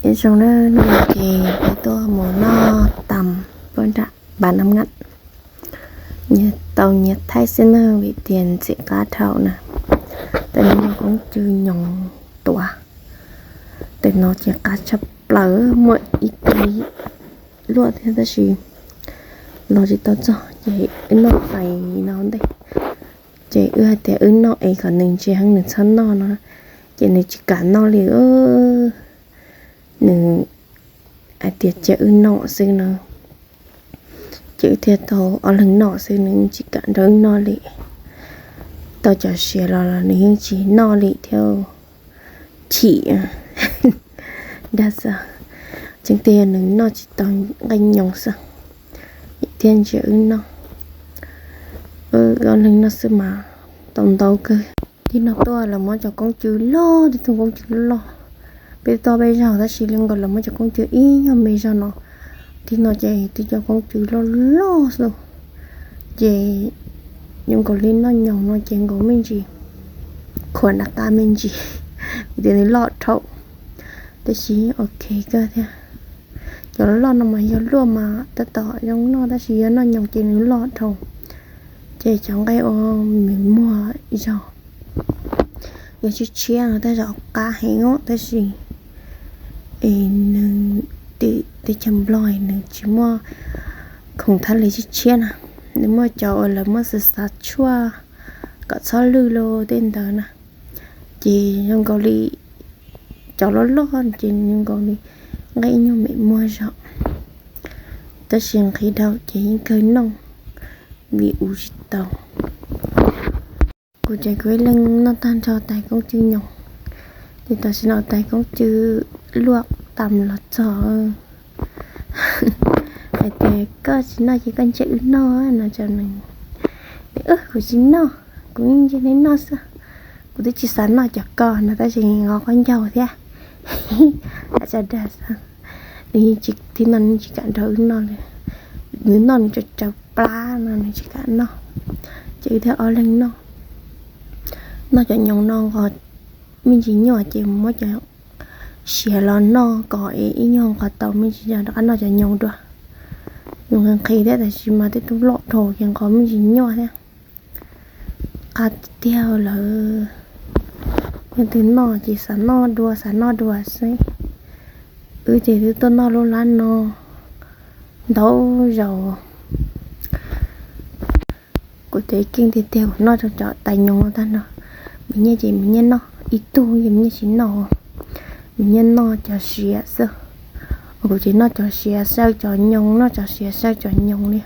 Ib zoo na, hnub no ces peb tuaj mus noj tas paj nram Pab Nam Ngam, nyias tau nyias thaij xwb na vim tias ntxim qab dhau na. Tam sim no koob cw nyoos tuaj, tam sim no ces qab tshaj plaws, muaj ib tug luaj thiab tab sis los tsis tau txog ces wb noj pais no ntej. Ces wb hais tias wb noj es kom nws ntsia heev nws txhob noj no, ces nws tsis kam noj li. Nws hais tias cia wb noj xwb no, ces wb thiaj tau ob leeg noj xwb, nws tsis kam nrog wb noj li. Tau cov siav los los nws yeej tsis noj li thiab. Chim dag xwb, tseeb tiag nws noj tsis tau nqaij nyoos xwb, thiaj ntsia wb noj. Wb ob leeg noj xwb mas tau ntau kawg. Tib no tuaj lawv muab cov koob cw loj, tib tug koob cw loj, peb tuaj peb zaug tab sis li nkaus lawv muab cov koob cw ib nyuag me zog no. Tib no ces tib cov koob cw loj loj xwb, ces zoo nkaus li noj nyoos no ces nkaus me ntsis, khuam nram qab me ntsis, vim tias nws loj dhau. Tab sis ok kawg thiab. Cov loj loj no mas yog luaj mas tab tom zoo noj tab sis yog noj nyoos ces nws loj dhau. Ces cov nqaij ua me muag zog, yog tshiab tshiab no tej zaum qab heev os tab sis es nws tim teb chaws Nplog nws tsis muaj khoom thaj li tshiab tshiab na. Nws muaj cov uas lawv muab xav xav tshuaj kom txhob lwj los tej ntawd na. Ces zoo nkaus li cov loj loj ces zoo nkaus li nqaij ib nyuag me muag zog, tab sis nqhis dhau ces yeej kawg noj vim ua tsis tau. Kuv ces kuv ib leeg noj tag nrho tais koob cw nyoos, ces tam sim no tais koob cw luaj tas los txog. Hais tias koj tsis noj ces koj ntsia wb noj no rau nws. Kuv tsis noj, kuv yeej ntsia neb noj xwb. Kuv twb tsis xav noj cov ko no tab sis nqos qaub ncaug thiab. Hais tso dag xwb. Nws yeej tsis, tib no nws tsis kam nrog wb noj li. Nws noj nws tsau tsau plab no nws tsis kam noj, ces wb thiaj ob leeg noj. Noj cov nyoos no nqos me ntsis nyuaj ces muab cov siav los noj kom es ib nyuag nqos tau me ntsis rov qab noj cov nyoos dua. Nws nqhis nqhis thiab tab sis mas tej tug loj dhau ces nqos me ntsis nyuaj thiab. Qab tiag lawm. Yog twg noj ces xav noj dua xav noj dua xwb. Wb ces twb tuaj noj lub lab no ntau zaus. Kuv ces keej tiag tiag kuv noj rau cov tais nyoos no tag no. Me nyuam ces me nyuam noj ib tug ces me nyuam tsis noj. Me nyuam noj cov siav xwb. Kuv ces noj cov siav xyaw cov nyoos, noj cov siav xyaw cov nyoos li.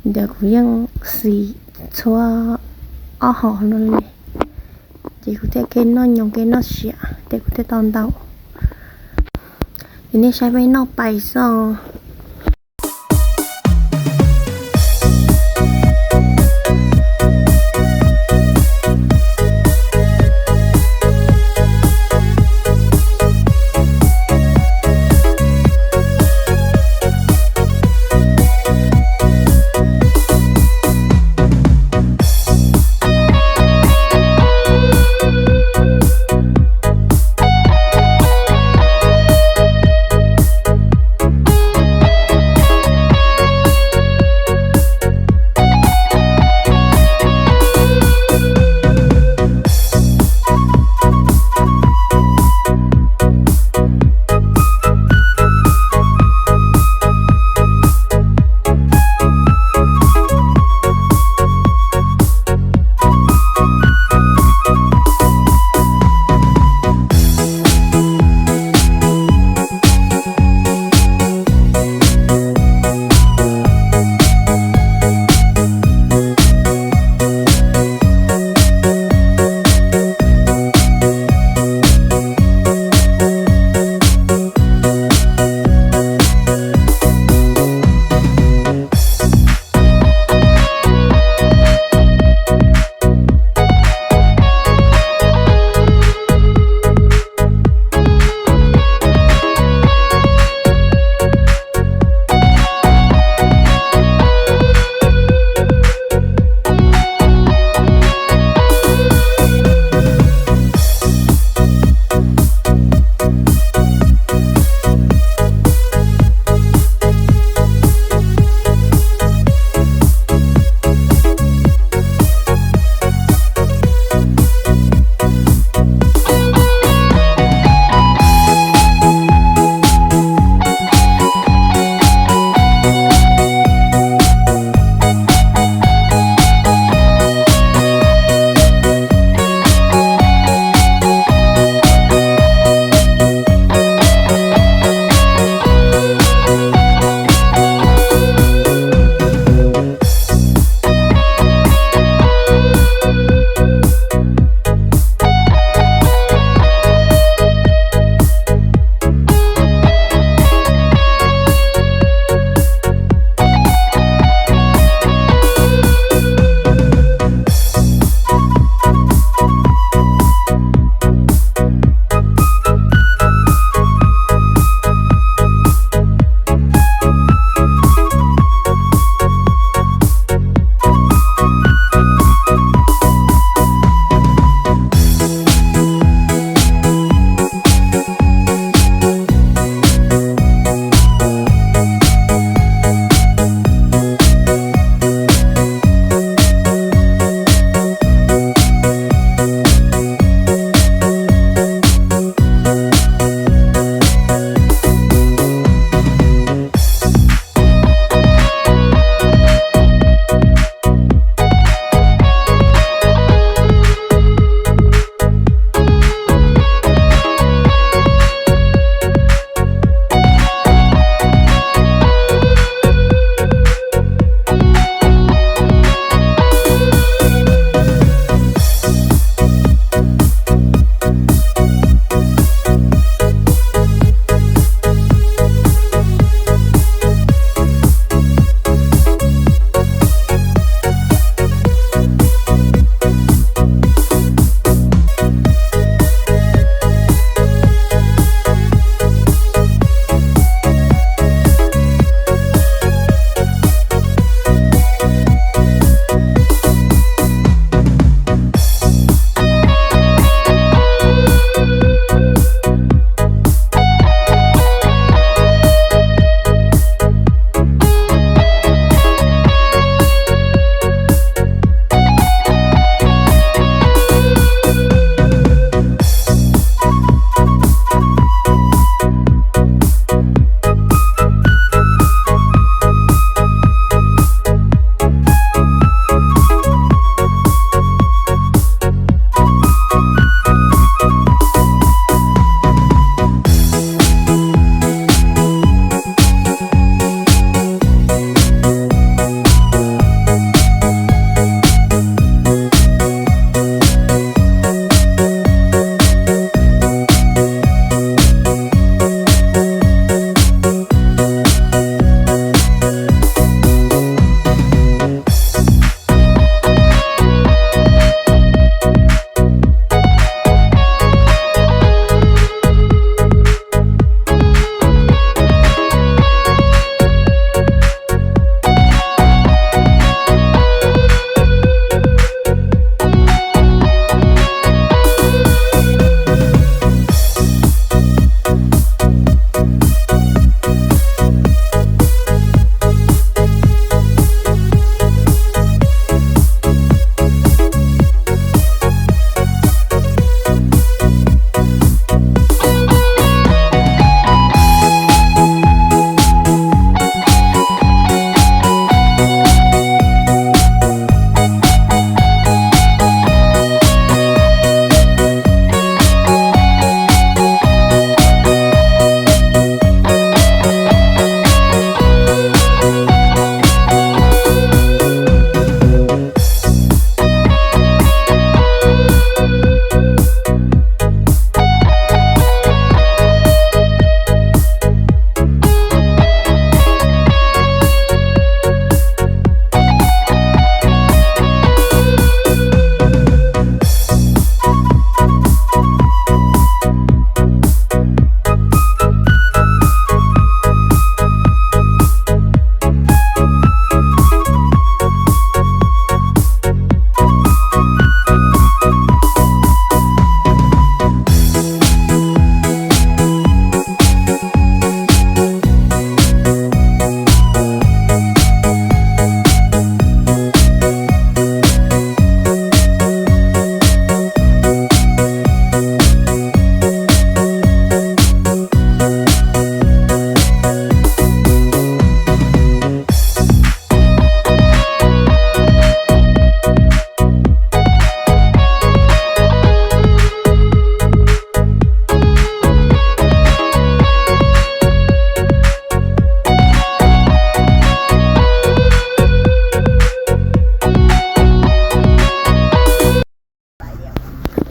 Ntawd kuv yeej xis txhua ob hom no li. Ces kuv thiaj kev noj nyoos kev noj siav ces kuv thiaj tau ntau. Ces nej saib peb noj pais xwb.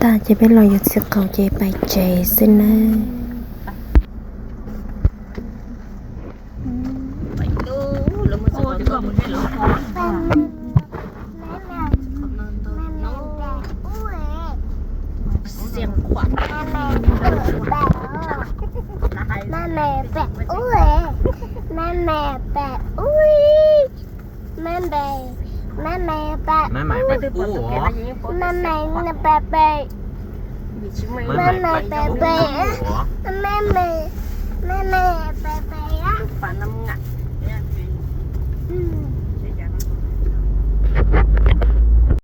Tag ces peb los yuav txiv qaub ces pais tsev xwb nawb.